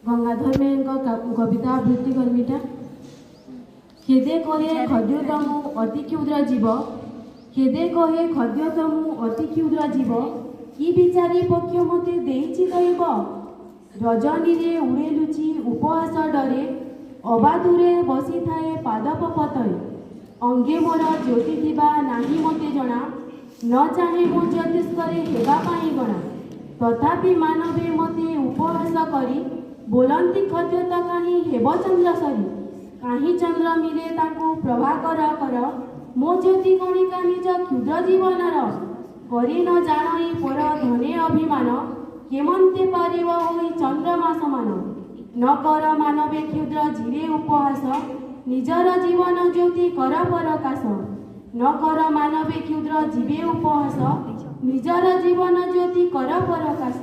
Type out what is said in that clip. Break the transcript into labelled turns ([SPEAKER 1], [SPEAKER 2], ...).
[SPEAKER 1] ଗଙ୍ଗାଧର ମେହେରଙ୍କ କବିତା ଆବୃତ୍ତି କର୍ମୀଟା। ଖେଦେ କହେ ଖଦ୍ୟୋତ ମୁଁ ଅତି କ୍ଷୁଦ୍ର ଜୀବ, ଖେଦେ କହେ ଖଦ୍ୟୋତ ମୁଁ ଅତି କ୍ଷୁଦ୍ର ଜୀବ, କି ବିଚାରି ପକ୍ଷ ମୋତେ ଦେଇଛି ଦୈବ। ରଜନୀରେ ଉଡ଼େ ଲୁଚି ଉପହାସ ଡରେ, ଅବାଦୁରେ ବସିଥାଏ ପାଦପ ପତରେ। ଅଙ୍ଗେ ମୋର ଜ୍ୟୋତି ଥିବା ନାହିଁ ମୋତେ ଜଣା, ନ ଚାହେଁ ମୁଁ ଜ୍ୟୋତିଷ୍କରେ ହେବା ପାଇଁ ଗଣା। ତଥାପି ମାନବେ ମୋତେ ଉପହାସ କରି ବୋଲନ୍ତି, ଖଦ୍ୟୋତ କାହିଁ ହେବ ଚନ୍ଦ୍ର ସରି। କାହିଁ ଚନ୍ଦ୍ର ମିଲେ ତାକୁ ପ୍ରଭାକର କର, ମୋ ଜ୍ୟୋତି କଣିକା ନିଜ କ୍ଷୁଦ୍ର ଜୀବନର। କରି ନ ଜାଣଇ ପର ଧନେ ଅଭିମାନ, କେମନ୍ତେ ପାରିବ ହୋଇ ଚନ୍ଦ୍ରମା ସମାନ। ନ କର ମାନବେ କ୍ଷୁଦ୍ର ଜୀବେ ଉପହାସ, ନିଜର ଜୀବନ ଜ୍ୟୋତି କର ପରକାଶ। ନ କର ମାନବେ କ୍ଷୁଦ୍ର ଜୀବେ ଉପହାସ, ନିଜର ଜୀବନ ଜ୍ୟୋତି କର ପରକାଶ।